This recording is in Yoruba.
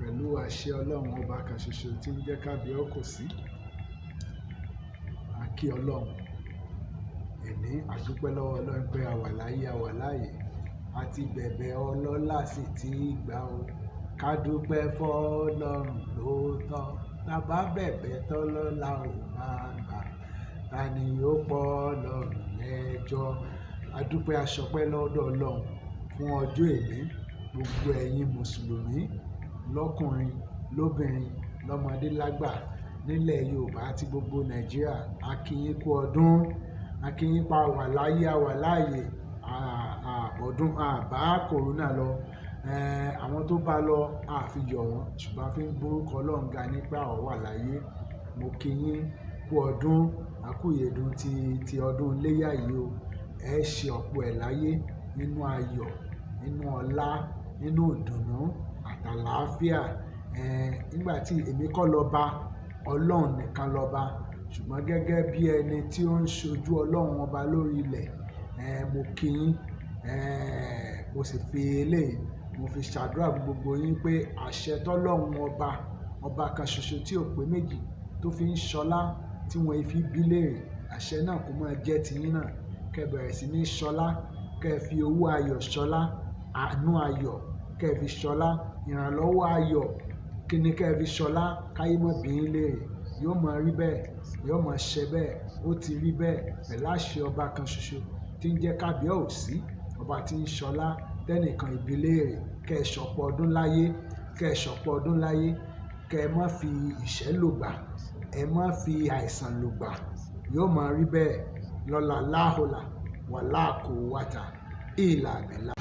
Pẹ̀lú àṣẹ Ọlọ́run ọba kan ṣoṣo tí ń jẹ́ kábíọ́ kò sí. A kí Ọlọ́run. Ẹ̀ní àdúpẹ́ lọ́wọ́ Ọlọ́run pé a wà láyé, a wà láàyè. A ti bẹ̀bẹ̀ ọlọ́lá sì ti gbà o. Ká dúpẹ́ fọ́lọ́run lóòótọ́. Tá bá bẹ̀bẹ̀ tọ́lọ́lá ò bá gbà. Ta ni ó pọ̀ Ọlọ́run lẹ́jọ́? A dúpẹ́ aṣọpẹ́ lọ́dọ̀ Ọlọ́run fún ọjọ́ èní. Gbogbo ẹ̀yin Mùsùlùmí lọ́kùnrin, lóbìnrin, lọ́mọdé lágbà nílẹ̀ Yorùbá àti gbogbo Nàìjíríà. A kí yín kú ọdún. A kí yín pa wà láyé, a wà láàyè. Àbọ̀dún, a bá corona lọ. Àwọn tó bá lọ, a fi yọ̀ wọ́n, ṣùgbọ́n a fi ń gbórúkọ Ọlọ́run ga nípa àwa wà láyé. Mo kí yín kú ọdún. A kú ìyèdún ti ọdún iléyá yìí o. Ẹ ṣe ọ̀pọ̀ ẹ̀ láyé nínú ayọ̀, nínú ọlá, nínú ìdùnnú àtàlàáfíà. Nígbà tí èmi kọ́ lọba, Ọlọ́run nìkan lọba. Ṣùgbọ́n gẹ́gẹ́ bí ẹni tí ó ń ṣojú Ọlọ́run ọba lórí ilẹ̀, mo kí yín. Mo sì fi eléyìí, mo fi ṣàdúrà fún gbogbo yín pé àṣẹ tọ́lọ́run ọba, ọba kan ṣoṣo tí ò pé méjì tó fi ń ṣọlá tí wọ́n fi bí léèrè, àṣẹ náà kó máa jẹ́ ti yín náà. Kẹ́ bẹ̀rẹ̀ sí ní ṣọlá, kẹ́ fi owó ayọ̀ ṣọlá, àánú ayọ̀ kẹ́ fi ṣọlá, ìrànlọ́wọ́ ayọ̀ kí ni kẹ́ fi ṣọlá, káyé mọ́ bí yín léèrè. Yóò máa rí bẹ́ẹ̀, yóò máa ṣẹ bẹ́ẹ̀, ó ti rí bẹ́ẹ̀ pẹ̀lú àṣẹ ọba kan ṣoṣo tí ń jẹ́ kábíọ́ ò sí, ọba tí ń ṣọlá tẹ́nìkan ìbí léèrè. Kẹ́ ṣọ̀pọ̀ ọdún láyé, kẹ́ ṣọ̀pọ̀ ọdún láyé, kẹ́ má fi ìṣẹ́ lògbà, ẹ má fi àìsàn lògbà. Yóò máa rí bẹ́ẹ̀ lọ́la láhùlà wàlá kò wàtà ìlà bẹ̀là.